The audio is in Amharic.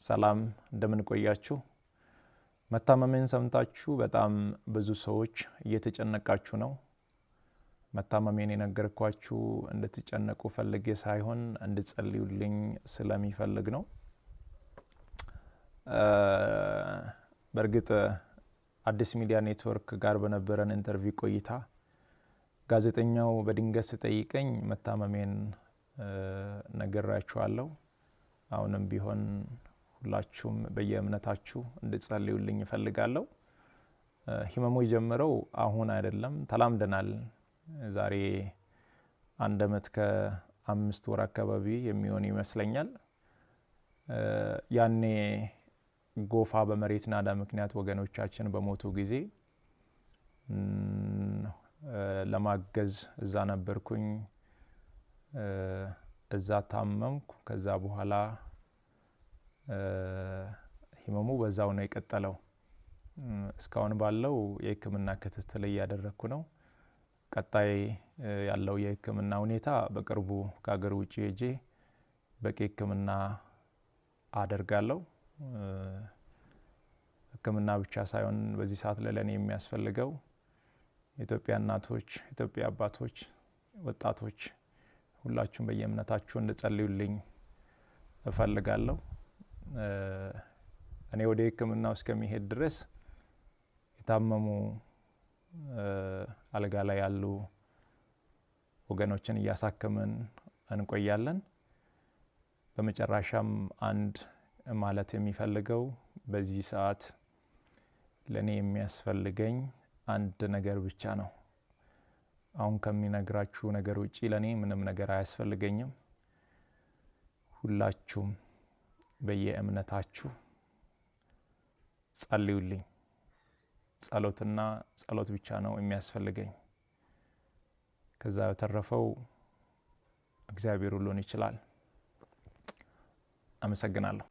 ሰላም እንደምን ቆያችሁ? መታመሜን ሰምታችሁ በጣም ብዙ ሰዎች እየተጨነቃችሁ ነው። መታመሜን የነገርኳችሁ እንድትጨነቁ ፈልጌ ሳይሆን እንድትጸልዩልኝ ስለሚፈልግ ነው። በእርግጥ አዲስ ሚዲያ ኔትወርክ ጋር በነበረን interview ቆይታ ጋዜጠኛው በድንገት ሲጠይቀኝ መታመሜን ነግሬያችኋለሁ። አሁንም ቢሆን ሁላችሁም በየእምነታችሁ እንድትጸልዩልኝ እፈልጋለሁ። ህመሙ የጀመረው አሁን አይደለም፣ ተላምደናል። ዛሬ 1 ዓመት ከ5 ወር አካባቢ የሚሆን ይመስለኛል። ያኔ ጎፋ በመሬት ናዳ ምክንያት ወገኖቻችን በሞቱ ጊዜ ለማገዝ እዛ ነበርኩኝ። እዛ ታመምኩ። ከዛ በኋላ ህመሙ በዛው ነው የቀጠለው። እስካሁን ባለው የህክምና ክትትል እያደረኩ ነው። ቀጣይ ያለው የህክምና ሁኔታ በቅርቡ ከሀገር ውጭ ሄጄ በቂ ህክምና አደርጋለሁ። ህክምና ብቻ ሳይሆን በዚህ ሰዓት ላይ ለኔ የሚያስፈልገው የኢትዮጵያ እናቶች፣ የኢትዮጵያ አባቶች፣ ወጣቶች ሁላችሁም በየእምነታችሁ እንድጸልዩልኝ እፈልጋለሁ። እኔ ወደ ህክምናው እስከሚሄድ ድረስ የታመሙ አልጋ ላይ ያሉ ወገኖችን እያሳከምን እንቆያለን። በመጨረሻም አንድ ማለት የሚፈልገው በዚህ ሰዓት ለኔ የሚያስፈልገኝ አንድ ነገር ብቻ ነው። አሁን ከሚነግራችሁ ነገር ውጪ ለኔ ምንም ነገር አያስፈልገኝም። ሁላችሁም በየእምነታችሁ ጸልዩልኝ። ጸሎትና ጸሎት ብቻ ነው የሚያስፈልገኝ። ከዛ በተረፈው እግዚአብሔር ሁሉን ይችላል። አመሰግናለሁ።